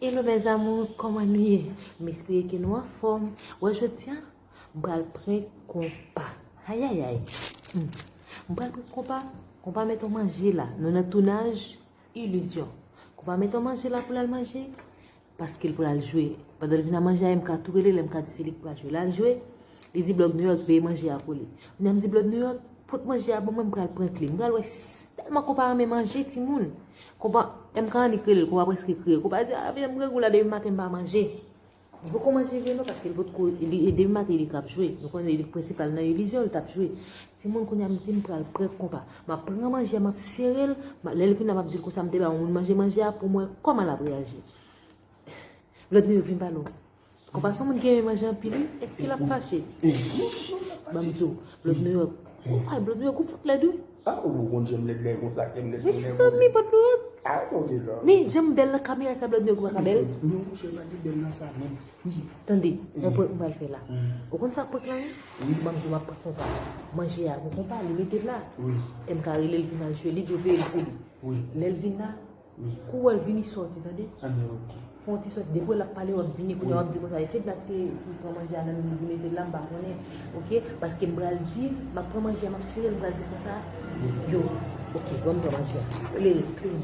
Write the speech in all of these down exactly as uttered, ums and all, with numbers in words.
Hello mes amours, kòman nou ye? M espere ke nou anfòm. Wè, jodi a, m pral prank konpa. Ayayay. Hmm. M pral prank konpa. Konpa met yon manje la. Nou nan tounaj Ilizyon. Konpa met yon manje la pou l al manje. Paske l pral jwe. Pandan l vin a manje a, M K tou rele l, M K di se li k pral jwe. L al jwe. Li di Blòd Nouyòk veye manje a pou li. Kounye a m di Blòd Nouyòk, pot manje a ban mwen, m pral prank li. M pral wè s-, tèlman konpa renmen manje, timoun. Konpa, M K annik rele l, konpa prèske kriye. Konpa di, "A, vye m grangou la, depi maten m pa manje." Li poko manje vre non, paske li potko, li, depi maten li k ap jwe. Nou konnen li prensipal nan ilizyon, li t ap jwe. Timoun, kounye a m di m pral prank konpa. M ap pran manje a, m ap sere l, m a, lè l vin la, m ap di l konsa, m te ba yon moun manje, manje a pou m wè kòman l ap reyaji. Blòd Nouyòk vin pale w. Konpa se yon moun ki renmen manje anpil, wi. Èske l ap fache? Ban m di w, Blòd Nouyòk. Ay, Blòd Nouyòk, ou fout lèd, wi. Ah, ou konn jan m lèd lè konsa, ke m lèd. Mezanmi, Blòd Nouyòk. Ah, ok, la. Men jan m bèl nan kamera sa, Blòd Nouyòk, ou pa ka bèl? Non, monchè, pa gen bèl nan sa, non. Tande, yon prank m pral fè la. Ou konn sa k prank la, wi? Ban m di w, m ap prank konpa. Manje a pou konpa, li mete l la. M K rele l vin al jwe, li di w veye l pou li. Lè l vin la, kou w wè l vini sòti, tande? Fè yon ti sòti. Depi w wè l ap pale, w ap vini, kounye a w ap di konsa, e Fedna ki te, ki pran manje a nan men m, li vin mete l la, m pa konnen. Ok? Paske m pral di, m ap pran manje a, m ap sere l, m pral di konsa, yo. Ok, ban m pran manje a. Klere, klere.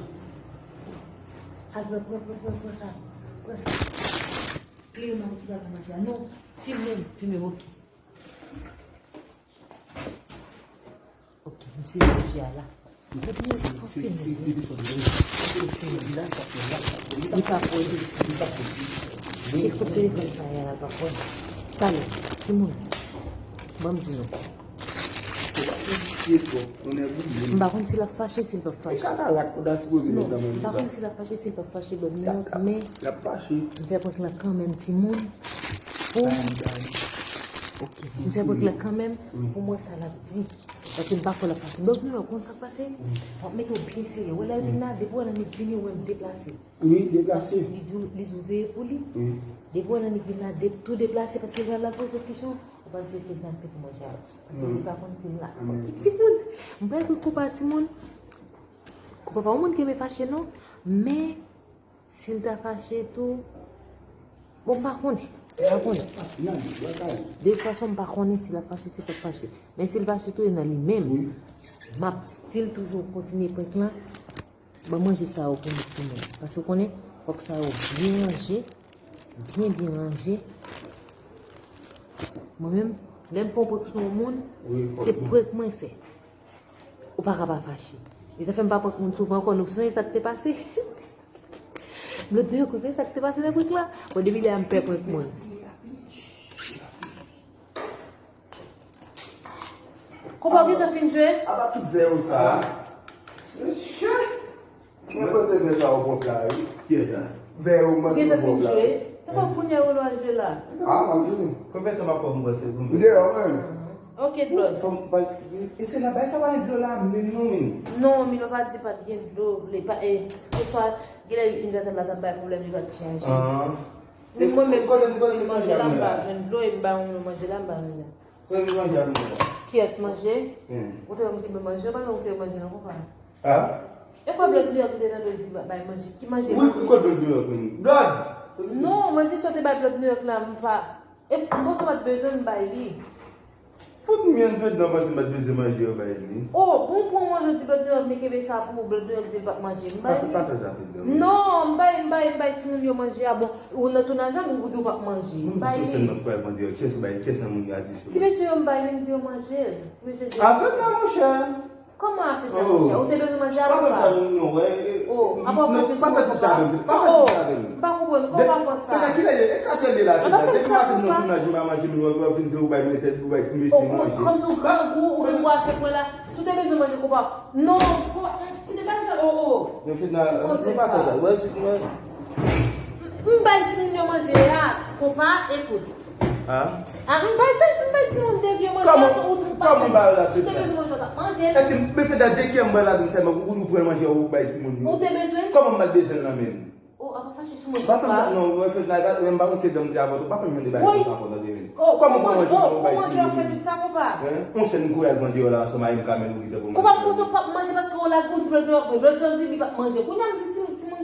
Al pran, pran, pran, pran, pran sa. Pran sa. Klere, m a ki pral pran manje a. Non, filme m, filme m, ok. Ok, m sere manje a la. Li pa pran telefòn sa a, li pa pran. Li pa pran. Li pa pran. Li pa pran. Talè, timoun. Ban m di nou. M pa konn si l ap fache, si l p ap fache. Non, m pa konn si l ap fache, si l p ap fache, Blòd Nouyòk, men m fè prank lan kanmenm, timoun. Pou, ok, m fè prank lan kanmenm, pou m wè sa l ap di. Paske m pa kwè l ap fache. Blòd Nouyòk, ou konn sa k pase? M ap mete w byen serye. Wè lè l vin la, depi w wè l annik vini, ou wè m deplase. Wi, deplase. Li di w, li di w veye pou li. Depi w wè l annik vin la, de-, tou deplase, paske lè l al poze w kesyon, ou pral di se Fedna ki te pou manje a. Paske li pa konn si m la. Timoun, m pral pran konpa, timoun. Konpa pa yon moun ki renmen fache non, men si l ta fache tou, bon, m pa konnen. M pa konnen. De tout fason, m pa konnen si l ap fache, si l p ap fache. Men si l fache tou, e nan li menm. M ap still toujou kontinye prank lan. Ban manje sa yo pou nou, timoun. Paske w konnen, fòk sa yo byen ranje. Byen, byen ranje. Mwen menm, lè m fè yon prank sou yon moun, se prank mwen fè. Ou pa ka pa fache. E sa fè m pa prank moun souvan ankò. Nou sonje sa k te pase? Blòd Nouyòk, ou sonje sa k te pase nan prank la? Bon, depi lè a m pè prank moun. Konpa, ou gentan fin jwe? Apa tout vè yo sa? Mesye! Mwen panse vè sa yo pwòp la, wi. Kiyès sa? Vè yo, mwen panse yo pwòp la. Gentan fin jwe? Tanpò kounye a ou lwa jwe la. Ah, m ap vini. Konbyen tan m ap pran pou m panse pou m? M deyò, menm. Ok, dlo. Fò m bay, e se la, bay sa pa gen dlo la, menm non, menm. Non, Milo pa di pa t gen dlo, li pa, e, se swa, genlè idratan la t ap bay pwoblèm, li pa t chanje. Ah. Men mwen menm, kote, kote manje la, m pa jwenn dlo, e m ba yon manje la, m pa jwenn. Kote manje a nou la? Kiyès manje? Ou te wè m kenbe manje, ou pa wè m kenbe manje nan konpa. Ah? E pa Blòd Nouyòk ki te tande l di ba-, bay manje. Ki manje? Wi, manje? Kote Blòd Nouyòk menm? Blòd! Non, manje sa w te bay Blòd Nouyòk la, m pa. E m panse w pa t bezwen m bay li. Fout mwen fèt nan panse m pa t bezwen manje yo bay li. Oh, bon, bon, mwen jodi Blòd Nouyòk, men kenbe sa pou ou, Blòd Nouyòk di l p ap manje. M bay li. Pa fè, pa fè sa, Fedna. Non, m bay, m bay, m bay timoun yo manje a. Bon, ou nan tounaj la, ou di w p ap manje. M bay li. Kiyès ou bay, kiyès nan moun yo atis yo? Ti mesye yo m bay li, m di yo manje l. Ti mesye di. Avèk la, monchè. Kòman afè nan monchè? Ou te bezwen manje a konpa? Pa fè sa non, wè. Oh, apa w fè sa? Pa fè tout sa avè m. Pa fè tout sa avè m. M pa konprann. Kòman w fè sa? Fè nan kilè, e kase l la, fè nan. Depi maten nan tounaj, m pa manje, m wè, wè, vin di ou bay mwen tèt, ou bay ti mesye manje. Kòmsi ou grangou, ou grangou a se pwen la. Si w te bezwen manje konpa. Non, konpa, m te pa fè, oh, oh. Men Fedna, nou pa fè sa. Wè, si mwen. M bay timoun yo manje a, konpa, ekout. Ah? Ah, m bay timoun, m bay timoun de vye manje a, ou, ou pa bay. Kòman, kòman ba yo la, Fedna? Si w te bezwen manje, w t ap manje. Èske m, men Fedna, de kiyè m bay ladann sèlman, ou, ou pran manje a, ou bay timoun yo? Ou te bezwen? Kòman m pa t bezwen l nan men m? Oh, apa fache sou mwen konpa. Pa fè m sa, non, wè, Fedna, e pa, m pa konn si se dan m te avè w, pa fè m jwenn de bagay konsa ankò nan de men. Kòman pran manje a, ou bay timoun yo? Yon sèl m kouri al pran deyò la ansanm a M K, men ou ki te pou manje. Konpa, m panse w p ap manje paske w la gout, Blòd Nouyòk, Blòd Nouyòk di li p ap manje. Kounye a m di ti, timoun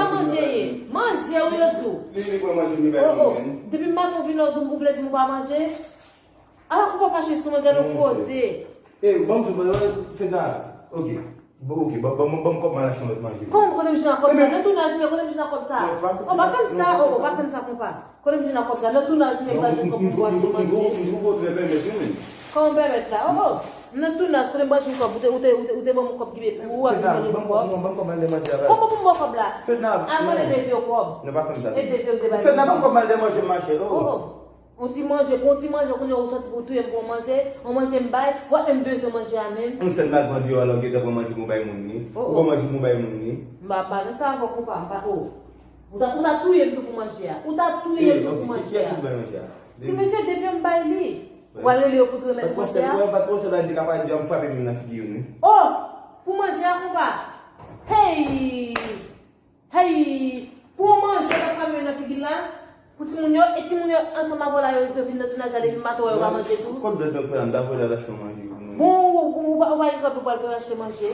sa manje ye? Manje, wi, yo di w. Li, li pran manje, li bay moun. Oh, oh. Depi maten w vin la, ou vle di m ou pa manje? Ala konpa fache sou mwen, gade yon koze. Eh, ban m di w, Fedna, ok. Bon, ok, ban, ban, ban m kòb m al achte yon lòt manje. Kòman kote m jwenn kòb sa? Nan tounaj mwen, kote m jwenn kòb sa? Oh, pa fè m sa, oh, oh, pa fè m sa, konpa. Kote m jwenn kòb sa? Nan tounaj mwen, m pa jwenn kòb pou m achte manje. Kòman w pèmèt la? Oh, oh. Nan tounaj, kote m pa jwenn kòb, ou te, ou te, ou te, ou te ban m kòb ki pou ou, epi ou ban m kòb. Kòman pou m ba w kòb la? Al mande Devyo kòb. E Devyo m te bay. Fedna, ban m kòb m al achte manje, machè. Oh, oh. On ti manje, on ti manje, kounye a ou sòti pou touye m pou on manje, on manje m bay, w ap menm bezwen manje a menm. On sèl mal pran deyò a, lè w gentan pran manje pou bay moun ni. Ou pran manje pou bay moun ni. M pa pale sa avè w, konpa, m pa ko. Ou ta, ou ta touye m tou pou manje a. Ou ta touye m tou pou manje a. Ti mesye, depi m bay li. Ou al rele yo pou di remèt manje a. Ou pa t panse la di kapab di a m frape moun nan figi yo ni. Oh! Pou manje a, konpa. Hey! Hey! Pou yon manje w t ap frape yo nan figi l la, pou timoun yo, e timoun yo ansanm avè w la, yo, yo vin nan tounaj la depi maten, yo pa manje tou. Kot dòt dòk la, m ta voye l al achte yon manje pou mwen. Bon, ou, ou, ou, ou pa, ou pa gen kòb pou al voye achte manje.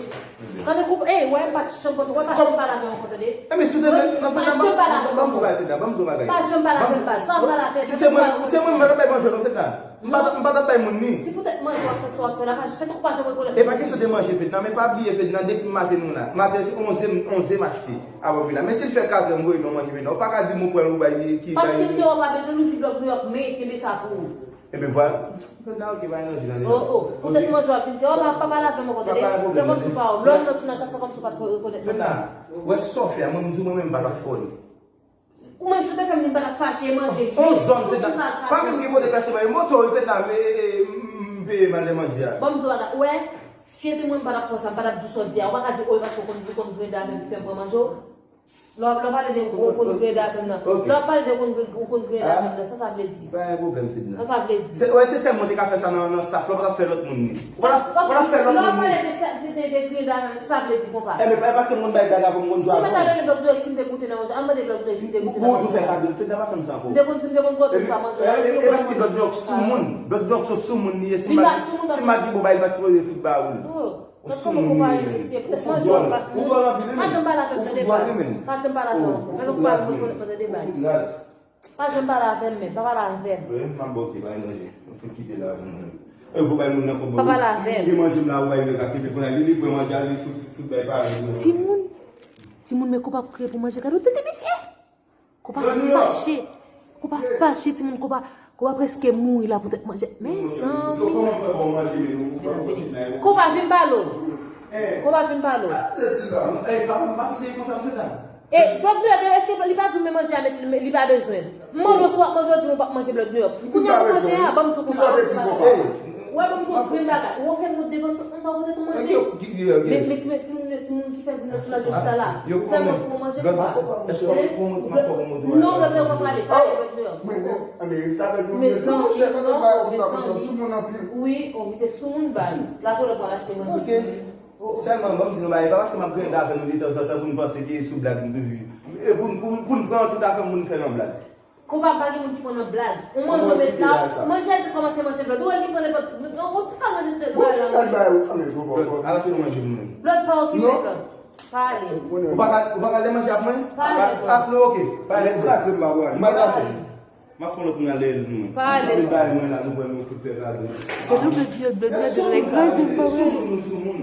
Tande, koup, ey, wè, m pa t janm konn, wè, pa janm pale avè m ankò, tande. Enben, si w te mèt nan fè nan ban m, ban m di w bagay, Fedna, ban m di w bagay. Pa janm pale avè m, baz, pa pale avè m. Si se mwen, se mwen, m pa t ap bay manje non, Fedna. M pa t ap, m pa t ap bay moun ni. Si poutèt manje w ap fè sa w ap fè la, pa, fè tankou pa janm rekonèt. E pa kesyon de manje, Fedna, men pa bliye, Fedna, depi maten nou la. Maten se onz è m, onz è m achte. Apre pi la. Men si l fè kat è m voye non manje, Fedna, ou pa ka di m ou pran ou bay ki bay. Paske m te wè w pa bezwen, nou di blòk Nouyòk, men kenbe sa pou ou. Enben vwala. Fedna, ok, pa gen anyen nan. Oh, oh. Poutèt manje w ap vin fè, oh, pa, pa pale avè m ankò, tande. Fè kòmsi w pa wè m. Lè w nan tounaj la, fè kòmsi w pa t rekonèt mwen. Fedna, wè sa w fè a, mwen, m di w, mwen menm, m pa t ap fè w li. Ou menm si w te fè m li, m pa t ap fache, manje li. On zòn, Fedna. Pa menm gen kote klache manje. Moto, Fedna, m, m, m peye m al de manje a. Bon, m di w bagay, ou wè, si se te mwen, m pa t ap fè w sa, m pa t ap di w sa w di a. Ou pa ka di, o, e paske w konn, ou konn greda avè m ki fè m pran manje w. Lè w, lè w pale de ou konn greda avè m nan. Lè w pale de ou konn gre-, ou konn greda avè m nan, sa sa vle di? Pa gen pwoblèm, Fedna. Sa sa vle di? Se, wè, se sèl mwen te ka fè sa nan, nan staff la, ou pa t ap fè lòt moun ni. Ou pa t ap, ou pa t ap fè lòt moun ni. Lè w pale de sa, de, de, de greda avè m, sa sa vle di, konpa? Enben, e paske m konn bay blag avè w, m konn jwe avè w. Ou mèt ale nan blòk Nouyòk si m te goute nan manje. An mande blòk Nouyòk si m te goute nan manje. Bon, ou fè kado, Fedna, pa fè m sa ankò. M te konn, m te konn goute sa manje. E, e, e paske blòk Nouyòk sou moun. Blòk Nouyòk sou, sou moun li ye, si m pa, si m pa di bon bagay, li pa sipoze fout ba ou. Ou sou moun li ye, men. Ou fout dwòl. Ou dwòl anpil, wi, men. Ou fout dwòl, wi, men. Pa janm pale avè m, men. Ou fout raz, men. Ou fout raz. Pa janm pale avè m, men. Pa pale avè m. Wi, m ap ba w te, pa gen danje. Ou fout kite la avè m, men. E pou bay moun nan kòb. Pa pale avè m. Gen manje m la, ou bay li, li pran manje a, li fout, fout bay pa avè m. Timoun, timoun, men konpa ap kriye pou manje, gade w tete mesye. Konpa fache. Konpa fache, timoun, konpa, konpa prèske mouri la poutèt manje. Mezanmi. Konpa vin pale w. Konpa vin pale w. E, blòk Nouyòk, èske li pa di w men manje a, men li pa bezwen l? M mande w si w ap manje, w di m ou p ap manje blòk Nouyòk. Kounye a pou manje a, ban m di w konpa. Wè, ban m di w grenn bagay. Ou fè m wont devan tout moun sa w pote pou manje. Men, men, men, timoun, timoun ki fè grenn nan tounaj yo chita la. Ou fè m wont pou manje konpa. Hein? Non, blòk Nouyòk pa prale, pa ale blòk Nouyòk. Mezanmi, non, mezanmi. Wi, oh, wi, se sou moun baz. La pou lè pral achte manje. Sèlman, ban m di nou bagay, pa paske m ap grenda avè nou detanzantan pou nou panse ke sou blag nou toujou ye. E pou, pou, pou nou pran tout afè moun fè nan blag. Konpa pa gen moun ki pran nan blag. Ou manje ou met la, manje a te kòmanse manje blòd. Ou wè li pran nenpòt, yon ti kal manje te bay la. Blòd, ala se yon manje pou mwen. Blòd pa okipe blòd. Pa ale. Ou pa ka, ou pa ka al de manje ak mwen? Pa ale blòd. Ah, non, ok. Pa ale. Kraze m pa pral. M pa ka fè. M ap fè yon lòt moun al dèyè l pou mwen. Pa ale. Vin bay mwen la, nou pran nou fout fè kraze. Blòd, blòd, blòd, blòd, kraze m pa pral.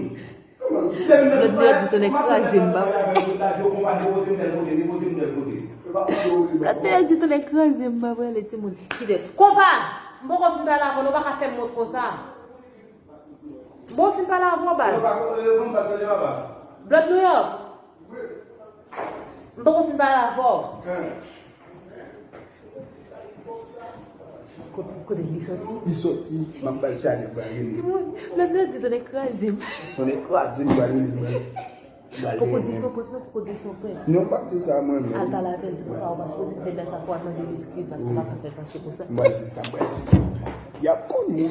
Blòd Nouyòk di tande kraze m pa pral. Blòd Nouyòk di tande kraze m pa pral, timoun. Kite. Konpa! M poko fin pale avè w, non, ou pa ka fè m wont konsa. M poko fin pale avè w, baz. Blòd Nouyòk. M poko fin pale avè w. Kote, kote li soti? Li soti, m ap bay chale, m pral rele. Timoun, Blòd Nouyòk di tande kraze m. Tande kraze m, m pral rele, m pral, m pral rele. Poko di son prank, non, poko di son prank. Non, m p ap di sa, mwen menm. Al pale avè l, di konpa ou pa sipoze fè nan sa, pou al mande l eskiz, paske ou pa ka fè l fache konsa. M pral di sa, m pral di sa. Y ap konnen.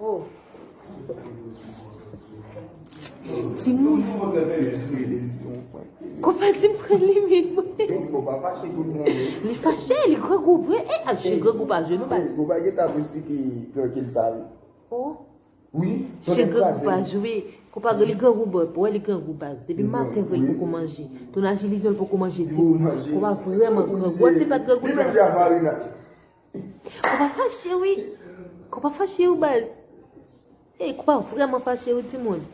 Oh. Timoun. Konpa di m pran limit mwen. Li fache, li grangou vre. E, ap jwe grangou pa jwe nou ba. Konpa gen tan ap esplike trankil sa wi. Oh. Wi, se grangou pa jwe. Konpa li grangou bò, pou wè li grangou baz. Depi maten vre li poko manje. Tonaji li di l poko manje di. Konpa vrèman grangou. Wè se pa grangou li pa. Konpa fache wi. Konpa fache wi baz. Ey, konpa vrèman fache wi timoun.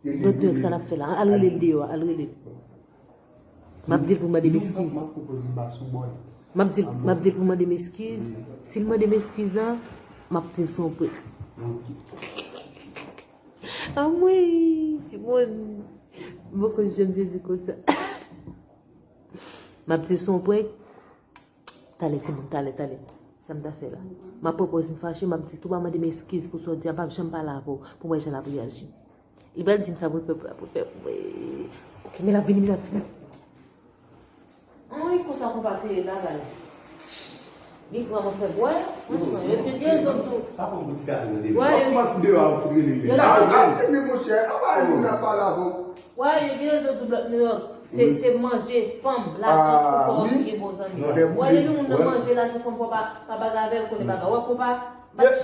Dòt nèg sa l ap fè la. Al rele l deyò, al rele l. M ap di l pou mande m eskiz. M ap di l, m ap di l pou mande m eskiz. Si l mande m eskiz la, m ap di l se yon prank. Anmwey, timoun. M poko janm sezi konsa. M ap di l se yon prank. Talè, timoun, talè, talè. Sa m ta fè la? M ap pran pòz m fache, m ap di tou, pa mande m eskiz pou sa w di a, m p ap janm pale avè w, pou m wè jan l ap reyaji. Li pral di m sa pou l fè, pou l fè, pou l fè. Ok, men l ap vini, men l ap vini. Anmwey, konsa konpa te ye la, guys. Li vrèman fè bwè, franchman, yo te gen zòt tou. Sa fè yon ti gade nan tele. Wè, yo te gen zòt tou. Wè, yo gen zòt tou blòk New York. Se, se manje fanm, lajan pou fè w vin gen bon zanmi. Wè, depi moun nan manje lajan fanm, fò pa, pa bagay avè l, konnen bagay. Wè, konpa,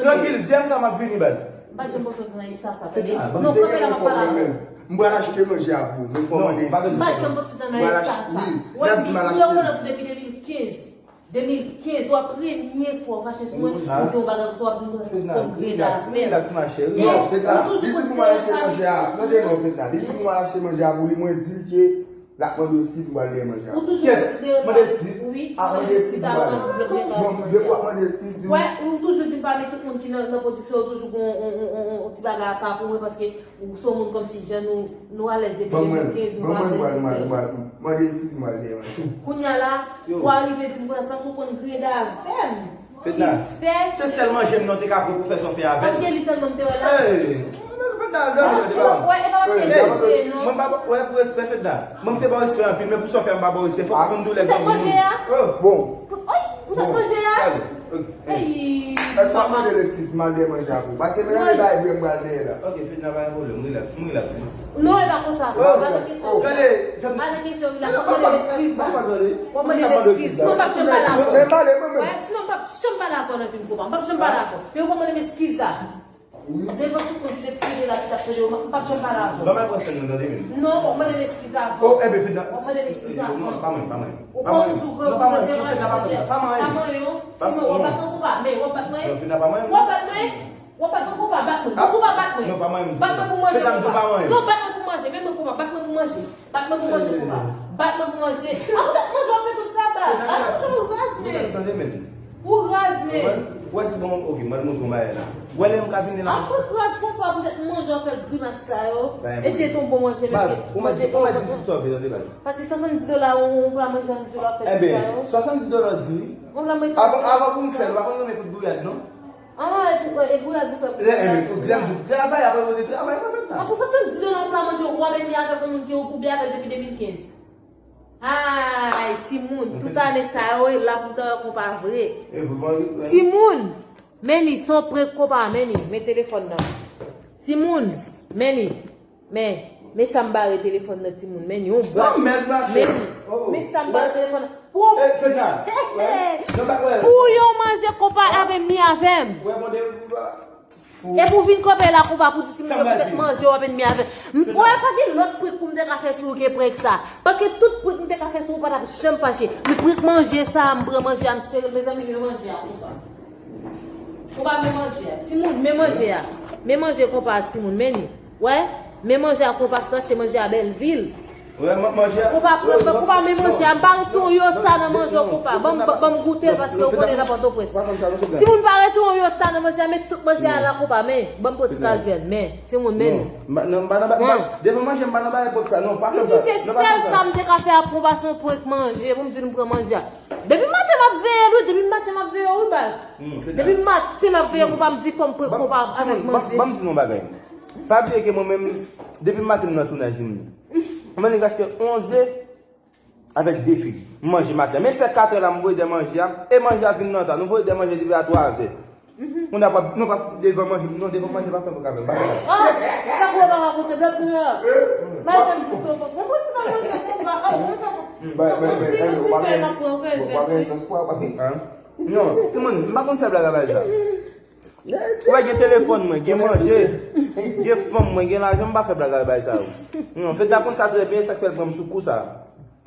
trankil, di m kan m ap vini, baz. M pa t janm panse w te nan eta sa, tande. Non, kanpe la, m ap pale avè w. M pral achte manje a pou ou, men fò mande eskiz. M pa t janm panse w te nan eta sa. Wè, li, li rekonèt ou depi de mil kenz. De mil kenz, w ap premye fwa w fache sou mwen, ou di yon bagay konsa, w ap di m konn greda avè m. Ou toujou konn fè chak. Li di pou mwen achte manje a. Tande non, Fedna. Li di pou mwen achte manje a pou li, mwen di l ke l ap mande eskiz, m pral dèyè manje a. Ou toujou konsidere mande eskiz? Wi, mande eskiz, m pral dèyè. Bon, depi w ap mande eskiz, di m. Wè, ou toujou di m pami tout moun ki nan, nan pwodiksyon, ou toujou gon, on, on, on, on ti bagay apa pou mwen, paske Ou se yon moun kòmsi jan nou, nou alèz depi de mil kenz, nou pa bezwen. Mande eskiz mwen, mwen. Kounye a la, ou arive di m konsa, se paske ou konn greda avè m. Ki fè. Se sèl manje m nan te ka pran pou fè sa w fè avè m. Paske li sèlman m te wè la. Fedna, fè sa. Wè, e pa paske li te non. Mwen pa, wè, pou respè, Fedna. Mwen m te ba w respè anpil, men pou sa w fè a, m pa ba w respè. Fòk ou konn doulè m. Ou te manje a? Bon. Wi, ou te manje a? Èske w ap mande l eskiz m al dèyè manje ak ou? Paske menm bagay vre m pral dèyè la. Ok, Fedna, pa gen pwoblèm, relax, m relax. Non, e pa konsa. Pa nan kesyon. Pa nan kesyon relax. W ap mande m eskiz la. W ap mande m eskiz. Sinon m p ap janm pale avè w. Sinon m p ap janm pale avè w nan vi m, konpa. M p ap janm pale avè w. Men w pa mande m eskiz la. Devan tout moun ki te pede la, ki t ap pede yo, m p ap janm pale avè w. Ban m al pran sèn nan, tande, men. Non, w ap mande m eskiz avan. Oh, enben, Fedna. W ap mande m eskiz avan. Non, pa mwen, pa mwen. W konnen tou granmoun nan deranje manje. Pa mwen, non. Sinon, w ap bat mwen, konpa. Men, w ap bat mwen. Non, Fedna, pa mwen. W ap bat mwen. W ap bat mwen, konpa, bat mwen. Konpa, bat mwen. Non, pa mwen. Bat mwen pou manje, konpa. Non, bat mwen pou manje, men mwen, konpa, bat mwen pou manje. Bat mwen pou manje, konpa. Bat mwen pou manje. A poutèt manje w ap fè tout sa, baz. A manje w raz, men. Ou raz, men. Ou wè, se bon, ok, mwen montre w bagay la. Ou wè lè m ka vini la. A fout raz, konpa, poutèt manje w ap fè grimas sa yo. E se te yon bon manje, men. Baz, ou mèt di, ou mèt di tout sa w vle, tande, baz. Paske swasanndis dola, yon pla manje swasanndis dola w ap fè tout sa yo. Enben, swasanndis dola w di wi. Yon pla manje swasanndis dola. Avan, avan pou m fè l, ou pa konn renmen kout gouyad, non? Ah, e pou, e pou y al pou fè pou travay, travay, apre mwen te travay, mwen fè sa. An pou swasanndis dola yon pla manje, w ap vini avèk yon moun ki ou koube avè l depi de mil kenz. Ay, timoun, tout ane sa yo, e la pou m ta wè konpa vre. Timoun, men li, se yon prank konpa, men li, men telefòn nan. Timoun, men li. Men, men sa m bare telefòn nan, timoun. Men yon bwat. Men, men sa m bare telefòn nan. Pou, pou yon manje konpa ap enmi avè m. E pou vin kanpe la konpa pou di timoun yo poutèt manje w ap enmi avè m. M kwè pa gen lòt prank pou m te ka fè sou ou ke prank sa. Paske tout prank m te ka fè sou ou pa t ap janm fache. Men prank manje sa a, m pran manje a, m sere l, mezanmi, men manje a konpa. Konpa, men manje a. Timoun, men manje a. Men manje konpa, timoun, men li. Wè, men manje a konpa, se achte manje a Bèlvil. Wè, man-, manje a. Konpa, pran, pran, konpa, men manje a. M pa ret yon yota nan manje w konpa. Ban m, ban m goute l paske w konnen nan Pòtoprens. Timoun, pa ret yon yota nan manje a, men tout manje a la konpa, men. Ban m pran ti kalvèn, men. Timoun, men li. Non, m pa nan ba-, m pa, devan manje, m pa nan bagay prank sa, non, pa fè m sa. M di se sèl sa m te ka fè a konpa, se yon prank manje, pou m di l m pran manje a. Depi maten m ap veye l wi, depi maten m ap veye w wi baz. Depi maten m ap veye konpa, m di fò m pran konpa avèk manje. Ban m di nou yon bagay. Pa bliye ke mwen menm, depi maten m nan tounaj vini. Mwen li achte yon ze avèk de fig. M manje maten. Men fè katrè la, m voye dèyè manje a. E manje a vin nan ta. Nou voye dèyè manje rive a twazè. Kounye a, nou pa devan manje, non, devan manje pa fè pou ka fè. Oh, sa pou w pa rakonte, blòd nou yo. Mwen te di sa, mwen te di sa, mwen te di sa, oh, mwen te di sa. Bay, bay, bay, bay, ou pa gen, ou pa gen sans pou w, pa gen. Non, timoun, m pa konn fè blag a bay sa. Ou wè, gen telefòn mwen, gen manje, gen fanm mwen, gen lajan, m pa fè blag a bay sa yo. Non, Fedna konn sa trè byen, sa k fè l pran m sou kou sa.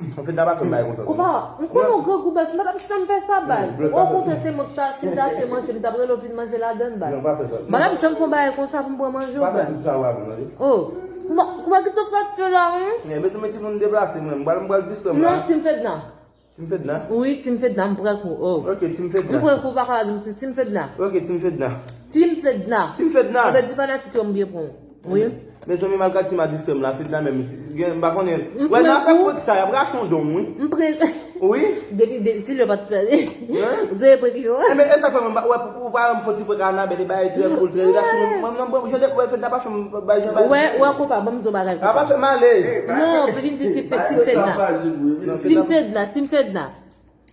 Fedna pa fè m bagay konsa. Konpa, m konnen w grangou baz, m pa t ap janm fè sa baz. Okontrè, se mwen k ta, si m ta achte manje, m t ap rele w vin manje ladann baz. M pa t ap janm fè yon bagay konsa pou m pran manje w baz. Oh, konpa, konpa, kite w fè sa la, wi. Mezanmi, timoun deplase mwen, m pral, m pral distrè m la. Non, Team Fedna. Team Fedna? Wi, Team Fedna, m prank ou, oh. Ok, Team Fedna. M prank ou, pa ka la di m Team, Team Fedna. Ok, Team Fedna. Team Fedna. Team Fedna. Ou te di fanatik yo m byen pran ou. Wi. Mezanmi, malgrat si m a distrè m la, Fedna menm, gen, m pa konnen. Wè, nan afè prank sa, y ap rache yon don, wi. M prank. Wi. Depi, de, si lè pa t fè. Zye prank yo. Enben, e sa fè mwen, wè, Ou pa wè m fè ti prank Anabèl, e bagay trè cool, trè relax. Mwen, mwen, mwen, jan de, wè, Fedna pa fè m bay jan bagay. Wè, wè, konpa, ban m di w bagay. A pa fè m ale. Non, vin di ti fè, ti Fedna. Ti Fedna, ti Fedna.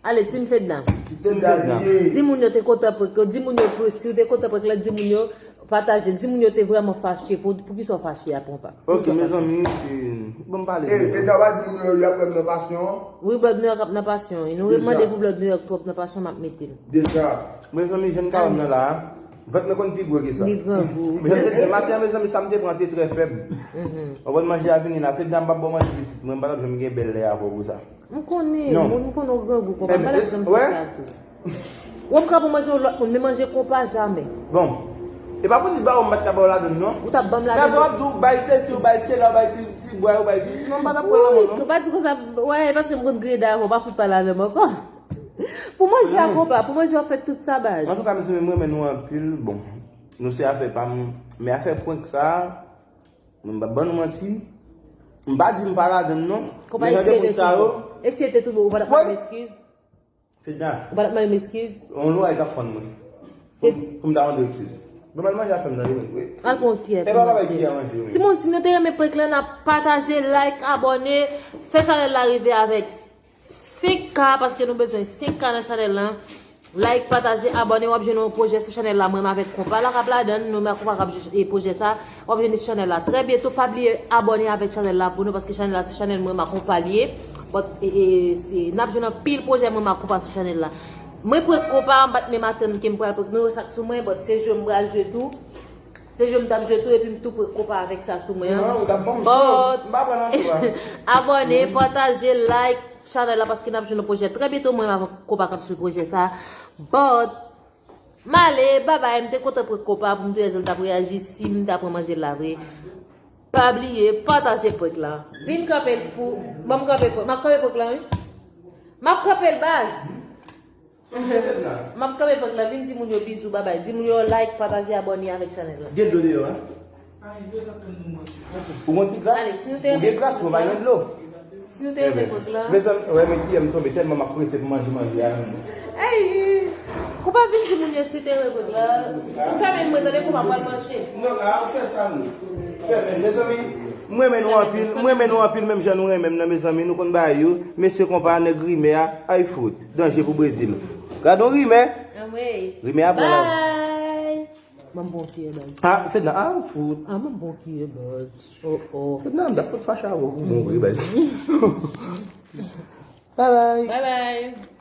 Ale, ti Fedna. Ti Fedna. Di moun yo te kontan prank yo, di moun yo pou, si w te kontan prank la, di moun yo pataje, di moun yo te vrèman fache. Pou, pou ki sa w fache a, konpa? Ok, mezanmi, e, ban m pale. E, Fedna, w a di moun yo, y ap wè m nan pasyon. Wi, blòd New York ap nan pasyon. E nou remande pou blòd New York twòp nan pasyon, m ap mete l. Deja. Mezanmi, jan m ka wè m nan la a, vant mwen konn pi gwo ke sa. Li grangou. Men jan m te di, maten an, mezanmi, sa m te pran te trè fèb. Ou konn manje a vini la, Fedna, m p ap ba w manti pitit mwen, m pa t ap janm gen bèl lè avè w pou sa. M konnen, moun, m konnen w grangou, konpa, m pa t ap janm fè sa tou. Ou ap ka pou manje yon lòt moun, men manje konpa, jamè. Bon. E pa pou di ba w, m pa t ka ba w ladann, non. Ou t ap ban m ladann. Men w ap di w bay sesi, w bay sela, w bay ti, ti bwa, w bay ti, non, m pa t ap pran nan men w, non. Wi, ou pa di konsa, wè, e paske m konn griyen dayè, ou pa fout pale avè m ankò. Pou manje a konpa, pou manje w ap fè tout sa, baz. Antouka, mezanmi, m renmen nou anpil. Bon, nou se afè pa m, men afè prank sa, mwen m p ap ban nou manti. M pa di m pa ladann, non. Konpa, men jan de moun sa yo. Eske te tou bon, ou pa t ap mande m eskiz? Fedna. Ou pa t ap mande m eskiz? Yon lwa e t ap fann mwen. Pou m ta mande w eskiz. Nòmalman, jan fè m nan li menm, wi. Al pran yon kiyè. E pa bagay kiyè manje, wi. Timoun, si nou te renmen prank lan, n ap pataje, like, abòne, fè chanèl la rive avèk senk K, paske nou bezwen senk K nan chanèl lan. Like, pataje, abòne, w ap jwenn yon pwojè sou chanèl la, mwen menm avèk konpa la k ap ladan l, nou menm ak konpa k ap jwenn pwojè sa, w ap jwenn li sou chanèl la. Trè byento, pa bliye abòne avèk chanèl la pou nou, paske chanèl la se chanèl mwen menm ak konpa li ye. But, e, e, se, n ap jwenn anpil pwojè mwen menm ak konpa sou chanèl la. Mwen prank konpa, m pa t menm atann ke m pral prank nou, sa k sou mwen, but se jwe m pral jwe tou. Se jwe m t ap jwe tou, epi m tou prank konpa avèk sa sou mwen an. Non, ou t ap ban m cho. But, m pa pran nan cho a. Abòne, pataje, like, chanèl la, paske n ap jwenn yon pwojè trè byento, mwen menm avèk konpa k ap swiv pwojè sa. But, m ale, babay, m te kontan prank konpa pou m te wè jan l t ap reyaji si m ta pran manje l la vre. Pa bliye, pataje prank la. Vin kanpe l pou, ban m kanpe prank, m ap kanpe prank la, wi. M ap kanpe l, baz. M ap kanpe prank la, vin di moun yo bizou, babay. Di moun yo like, pataje, abòne avèk chanèl la. Gen dlo deyò, en? Ou gon ti glas? Ale, si nou te Ou gen glas, nou pa gen dlo. Si nou te renmen prank la. Mezanmi, wè, men kiyè m tonbe tèlman m ap prese pou manje manje a. Ey! Konpa vin di moun yo si te renmen prank la. Ou fèmen mwen, tande, konpa pral manje. Non, a, ou fè sa, nou. Fèmen, mezanmi, m renmen nou anpil, m renmen nou anpil, menm jan nou renmen m nan, mezanmi, nou konn bagay yo. Mesye konpa, nèg rimè a, ay fout. Danje pou Brezil. Gad on rimè. Anmwey. Rimè a pran la. Bye. Mwen bon kiyè, baz. Ah, Fedna, ah, fout. Ah, mwen bon kiyè, baz. Oh, oh. Fedna, m ta fout fache avè w pou bon vre, baz. Bye bye. Bye bye.